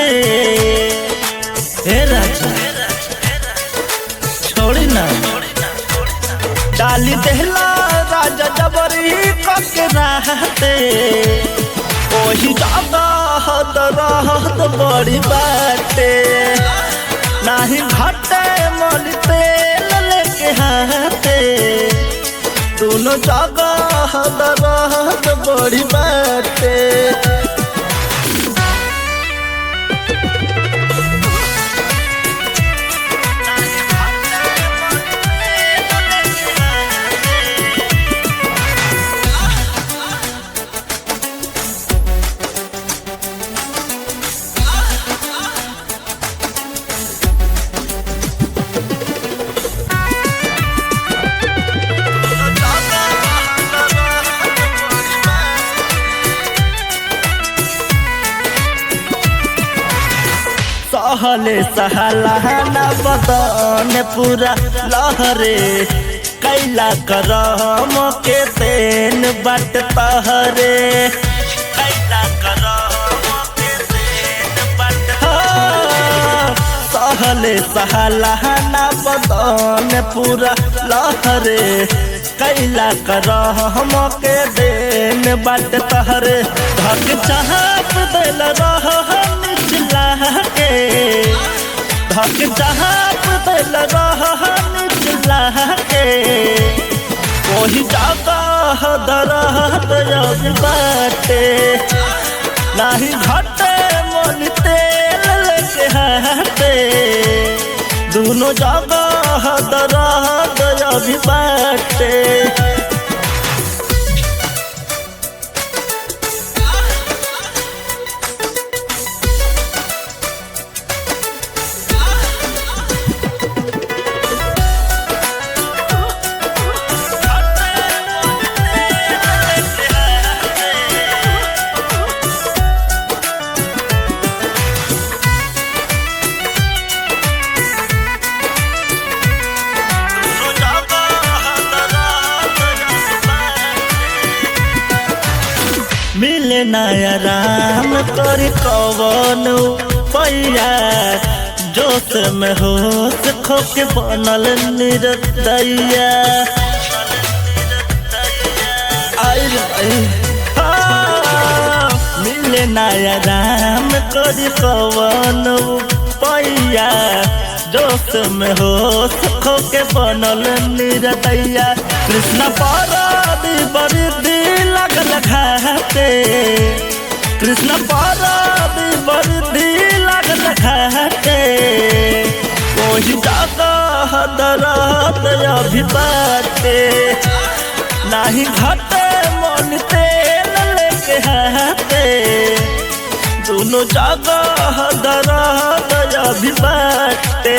हाथे। हे राजा छोड़ी ना डाली देहला राजा जबरी कके रहते। ओही जगह दरद बड़ी बाटे, नाही घाटे मोल तेल लेके हाथे। दोनों जगह दरद बड़ी बाटे। सहले सहला ना बदन पूरा लहरे, कैला करम के तेन बट तहरे। कैला करम के तेन बट सहले सहला ना बदन पूरा लहरे, कैला करम के देन बट तहरे। धक चाहत दिल रहन के, धक चाहत दिल रहन चिल्ला के। ओही जगह दरद बाटे, नाही घाटे मोल तेल लेके हाथे। दोनों जगह दरद अभी बाटे। मिले नया राम कर कवन पैया, जोश में होश खोके बनल निरदैया। मिले नया राम कर कवन पैया, जोश में होश खोके बनल निरदैया। कृष्ण पारदी बरदी लगल घाटे, कृष्ण पारदी बरदी लगल घाटे। ओही जगह दरद अभी बाटे, नाही घाटे मोल तेल लेके हाथे। दोनों जगह दरद अभी बाटे।